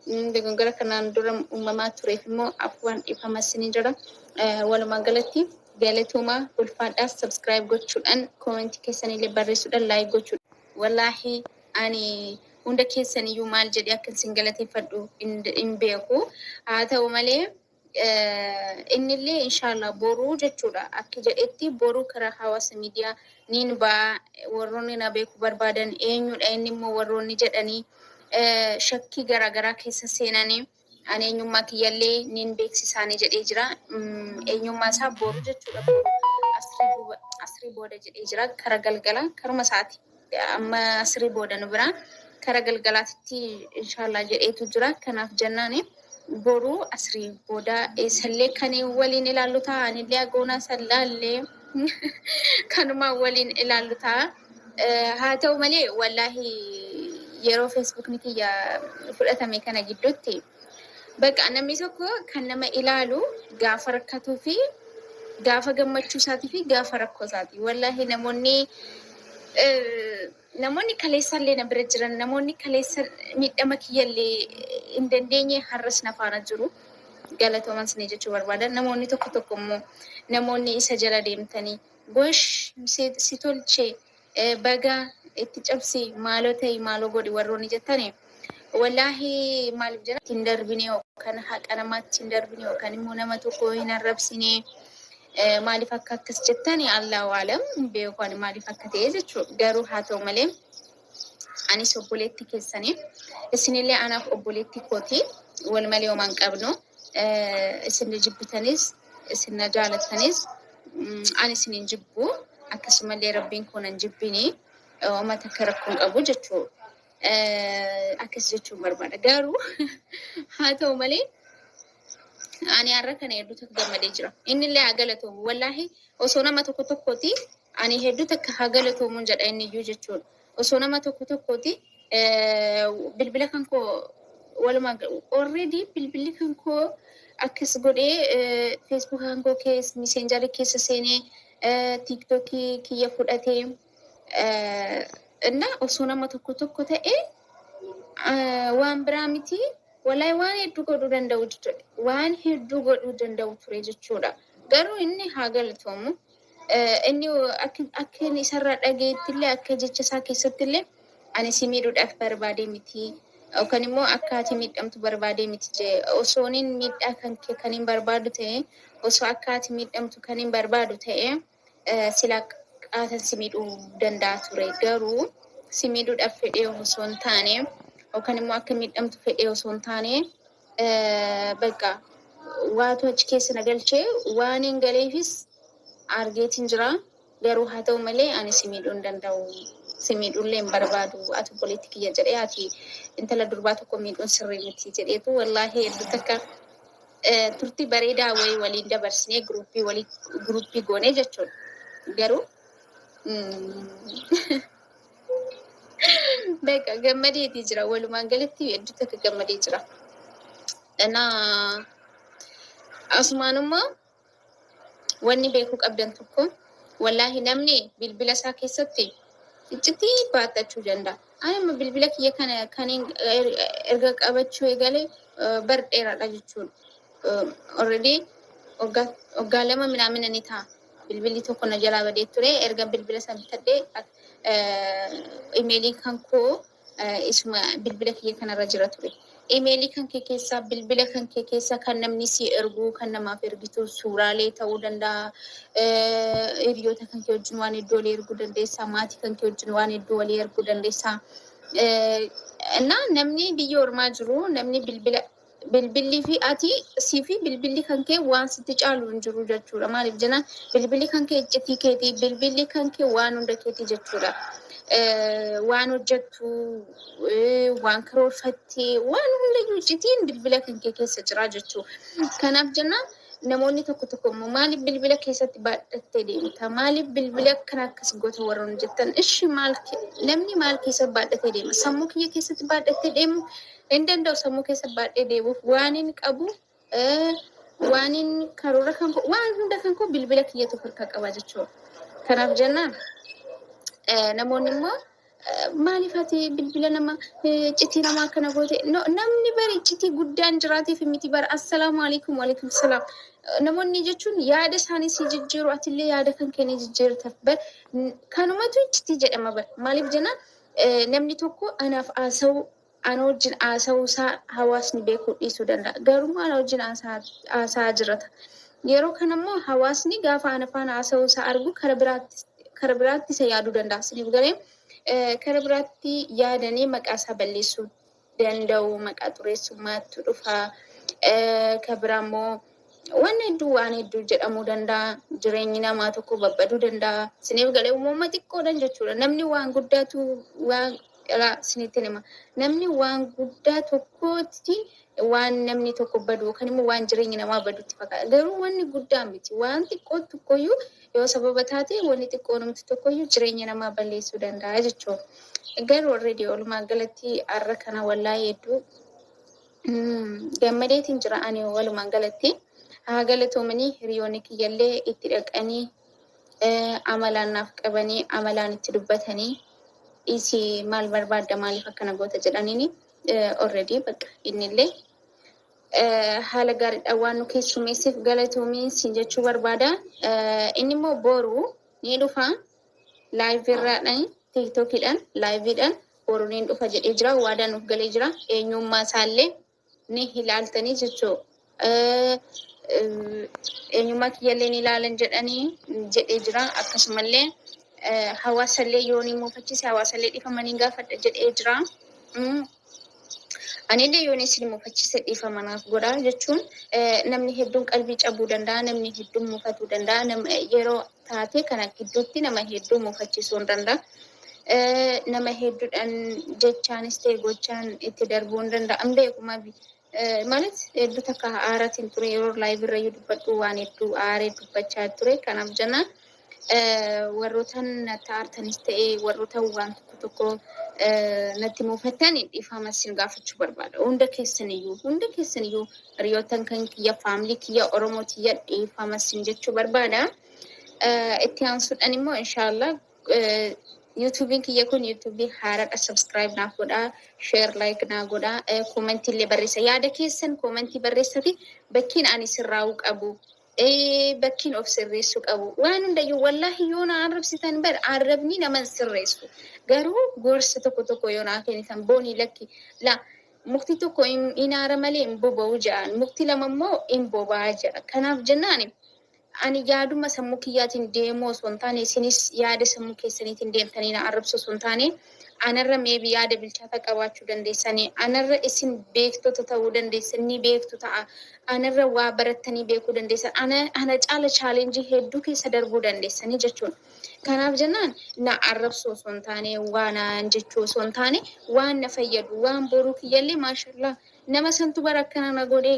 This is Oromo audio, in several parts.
Dogongora kanaan dura uumamaa tureef immoo afwan, dhiifama isinii jira. Walumaa galatti galatoomaa, ulfaadhaas. Subscribe gochuudhaan, commentii keessanillee barreessuudhaan, like gochuudhaan. Wallaahi ani hunda keessaniyyuu maal jedhee akka isin galateeffadhu hin beeku. Haa ta'u malee innillee inshallah boruu jechuudha. Akka jedhetti boruu karaa hawaasa miidiyaa niin ba'a. Warroonni na beekuu barbaadan, eenyudha inni immoo warroonni jedhanii shakkii garaagaraa keessa seenanii, ani eenyummaa kiyyallee niin beeksisaanii jedhee jira. Eenyummaa isaa boru jechuudha. Boru asrii booda jedhee jira. Kara galgala karuma isaati. Amma asrii booda nu bira kara galgalaatitti inshallah jedheetu jira. Kanaaf jennaani boru asrii booda eessallee kan waliin ilaallu ta'a. Anillee agoonaa sallaallee kanuma waliin ilaallu ta'a. Haa ta'u malee wallaahi yeroo Facebookni kiyya fudhatame kana gidduutti bakka namni tokko kan nama ilaalu gaafa rakkatuu fi gaafa gammachuu isaatii fi gaafa rakkoo isaati. Wallaahi namoonni kaleessallee na bira jiran, namoonni kaleessa miidhama kiyyallee hin dandeenye har'as na faana jiru. Galatooman isinii jechuu barbaada. Namoonni tokko tokko immoo namoonni isa jala deemtanii gosh si tolche, baga itti cabsi, maaloo ta'i, maaloo godhi warroonni jettani. Wallaahi maaliif jira hin darbine yookaan haqa namaatti hin darbine yookaan immoo nama tokko hin arrabsine, maaliif akka akkas jettani Allahu alam, beeku ani maaliif akka ta'e jechuudha. Garuu haa ta'u malee anis obboleetti keessanii, isinillee anaaf obboleetti kooti, wal malee homaa hin qabnu. Isin na jibbitanis isin na jaalattanis ani isin hin jibbu, akkasumallee rabbiin koo nan jibbini, uummata akka rakkoo hin qabu jechuudha. Akkas jechuun barbaada. Garuu haa ta'u malee ani har'a kana hedduu takka gammadee jira. Inni illee haa galatoomu. Wallaahi osoo nama tokko tokkooti ani hedduu takka haa galatoomuun jedha inni iyyuu jechuudha. Osoo nama tokko tokkooti bilbila kan koo walumaa already bilbilli kan koo akkas godhee Facebook kan koo keessa, Messengerii keessa seenee, TikTokii kiyya fudhatee inna osoo nama tokko tokko ta'e waan biraa miti, wallahi waan hedduu godhuu danda'u jechuudha. Waan hedduu godhuu danda'u ture jechuudha. Garuu inni haa galatoomu. Inni akka inni isarraa dhageetti illee, akka jecha isaa keessatti illee, ani si miidhuudhaaf barbaadee miti. Yookaan immoo akka ati miidhamtu barbaadee miti jee. Osoo inni miidhaa kan kee kan hin barbaadu ta'e, osoo akka ati miidhamtu kan hin barbaadu ta'e, sila qaatan si miidhuu danda'a ture. Garuu si miidhuudhaaf fedhee osoo hin taane yookaan immoo akka miidhamtu fedhee osoo hin taane, bakka waatu achi keessa na galchee waan hin galeefis argeetiin jira. Garuu haa ta'u malee ani si miidhuu hin danda'u. Si miidhuullee hin barbaadu. Ati obboleetti kiyya jedhee ati intala durbaa tokko miidhuun sirrii miti jedheetu wallaahi hedduu takka turtii bareedaa wayii waliin dabarsinee groupii walii groupii goonee jechuudha. Garuu beeka gammadeetii jira. Walumaa galatti hedduu takka gammadee jira. Kanaa asumaanummaa wanni beekuu qabdan tokko, wallaahi namni bilbila isaa keessatti iccitii baatachuu danda'a. Ani amma bilbila kiyya kana kan erga qabachuu eegale bar dheeraadha jechuudha. Already waggaa 2 minaamina ni ta'a. Bilbilli tokko na jalaa badee ture. Erga bilbila sana bitadhee emailii kan koo isuma bilbila kiyya kanarra jira ture. Emailii kan kee keessaa, bilbila kan kee keessaa kan namni si ergu, kan namaaf ergitu suuraalee ta'uu danda'a. Hiriyoota kan kee wajjin waan hedduu walii erguu dandeessa. Maatii kan kee wajjin waan hedduu walii erguu dandeessa. Innaa namni biyya ormaa jiru, namni bilbila bilbilli fi ati sii fi bilbilli kan kee waan sitti caalu hin jiru jechuudha. Maaliif jennaan bilbilli kan kee iccitii keetii, bilbilli kan kee waan hunda keetii jechuudha. Waan hojjettu, waan karoorfatte, waan hundayyuu iccitiin bilbila kan kee keessa jira jechuudha. Kanaaf jennaan namoonni tokko tokko immoo maaliif bilbila keessatti baadhattee deemta? Maaliif bilbila akkana akkas goota warroonni jettan? Ishi maal namni maal keessa baadhatee deema? Sammuu kiyya keessatti baadhattee deemu hin danda'u. Sammuu keessa baadhee deemuuf waan hin qabu, waan hin karoora kan koo, waan hunda kan koo bilbila kiyyatu harka qaba jechuudha. Kanaaf jennaan namoonni immoo Maaliif ati bilbila nama iccitii namaa akkana goote? No, namni bari iccitii guddaan jiraateef miti bara. Assalaamu alaikum, waalaikum salaam. Namoonni jechuun yaada isaanii si jijjiiru, atillee yaada kan kee ni jijjiirtaaf. Bar kanumatu iccitii jedhama bar. Maaliif jennaan, namni tokko anaaf haasa'u, ana wajjin haasa'uu isaa hawaasni beekuu dhiisuu danda'a. Garuu ana wajjin haasa'aa jirata. Yeroo kanammoo hawaasni gaafa ana faana haasa'uu isaa argu kara biraatti isa yaaduu danda'a. Isiniif galee, kara biraatti yaadanii maqaa isaa balleessuu danda'u. Maqaa xureessummaatti dhufa. Kan biraa immoo waan hedduu, waan hedduu jedhamuu danda'a. Jireenyi namaa tokko babbaduu danda'a. Isiniif galee, uumama xiqqoodhaan jechuudha. Namni waan guddaatu waan isinitti hima. Namni waan guddaa tokkotti waan namni tokko badu yookaan immoo waan jireenyi namaa badutti fakkaata. Garuu wanni guddaa miti. Waan xiqqoo tokkoyyuu yoo sababa taate, wanni xiqqoo namti tokkoyyuu jireenya namaa balleessuu danda'a jechuudha. Garuu already walumaa galatti har'a kana wallaahi hedduu gammadeetiin jira ani walumaa galatti. Haa galatoomanii, hiriyoonni kiyyallee itti dhaqanii amalaan naaf qabanii, amalaan itti dubbatanii, "Dhiisii, maal barbaadda, maaliif akkana goota?" jedhaniini, already bakka innillee haala gaariidhaan waan nu keessummeesseef galatoomii siin jechuu barbaada. Inni immoo boru ni dhufa, live irraadhaan, TikTokiidhaan, liveiidhaan boru ni dhufa jedhee jira. Waadaa nuuf galee jira. Eenyummaa isaallee ni ilaaltanii jechuu. Eenyummaa kiyyallee ni ilaalan jedhanii jedhee jira. Akkasumallee hawaasallee yoo ni mufachiise hawaasallee dhiifama ni gaafadha jedhee jira. Anillee yoon isin mufachiise dhiifama naaf godha jechuun, namni hedduun qalbii cabuu danda'a, namni hedduun mufatuu danda'a. Yeroo taate kana gidduutti nama hedduu mufachiisuu hin danda'a. Nama hedduudhaan jechaanis ta'e gochaan itti darbuu hin danda'a. Hin beeku maalit hedduu takka aaraatiin ture, yeroo live irra dubbadhu waan hedduu aaree dubbachaa ture. Kanaaf jenna, warroota natti aartanis ta'e warroota waan tokko tokko natti mufattan dhiifama isin gaafachuu barbaada. Hunda keessaniyyuu, hunda keessaniyyuu, hiriyoottan kan kiyya, family kiyya, Oromoo tiyya, dhiifama isin jechuu barbaada. Itti aansuudhaan immoo inshaallah YouTubeiin kiyya kun YouTubeii haaraadha. Subscribe naaf godhaa, share, like naa godhaa, commentii illee barreessa. Yaada keessan commentii barreessati, bakkiin ani sirraa'uu qabu, bakkiin of sirreessuu qabu. Waan hundayyuu wallaahi yoo na arrabsitan bar arrabni nama hin sirreessu. Garuu gorsa tokko tokko yoo naa kennitan, "Boonii, lakki la, mukti tokko hin aara malee hin boba'u," jedhan. Mukti lama immoo hin boba'aa jedha. Kanaaf jennaan, ani yaaduma sammuu kiyyaatiin deemuu osoo hin taane, isinis yaada sammuu keessaniitiin deemtanii na arrabsu osoo hin taane, anarra maybe yaada bilchaata qabaachuu dandeessanii, anarra isin beektota ta'uu dandeessan, ni beektu ta'a, anarra waa barattanii beekuu dandeessan, ana caala challengeii hedduu keessa darbuu dandeessanii jechuudha. Kanaaf jennaan, na arrabsu osoo hin taane, waa naan jechuu osoo hin taane, waan na fayyadu, waan boruu kiyyallee maashallaa nama santu bara akkana na godhee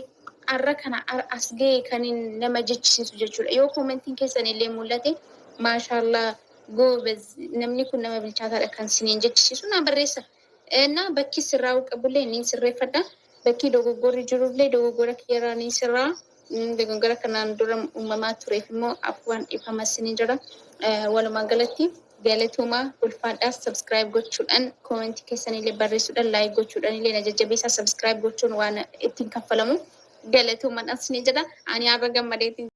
har'a kana as ga'e kan nama jechisiisu jechuudha. Yoo commentiin keessan illee mul'ate, "Maashallaa, goobez, namni kun nama bilchaataadha," kan siniin jechisiisu na barreessa. Na bakki sirraa'uu qabullee ni sirreeffadha. Bakki dogoggorri jirullee dogoggora kiyyarraa ni sirraa. Dogoggora kanaan dura uumamaa tureef immoo afwan, dhiifama isinii jira. Walumaa galatti galatooma, ulfaadhaas. Subscribe gochuudhaan, commentii keessan illee barreessuudhaan, like gochuudhaan illee na jajjabeessaa. Subscribe gochuun waan ittiin kaffalamu. Galatoomadhaan isinii jedha. Ani har'a gammadeetiin.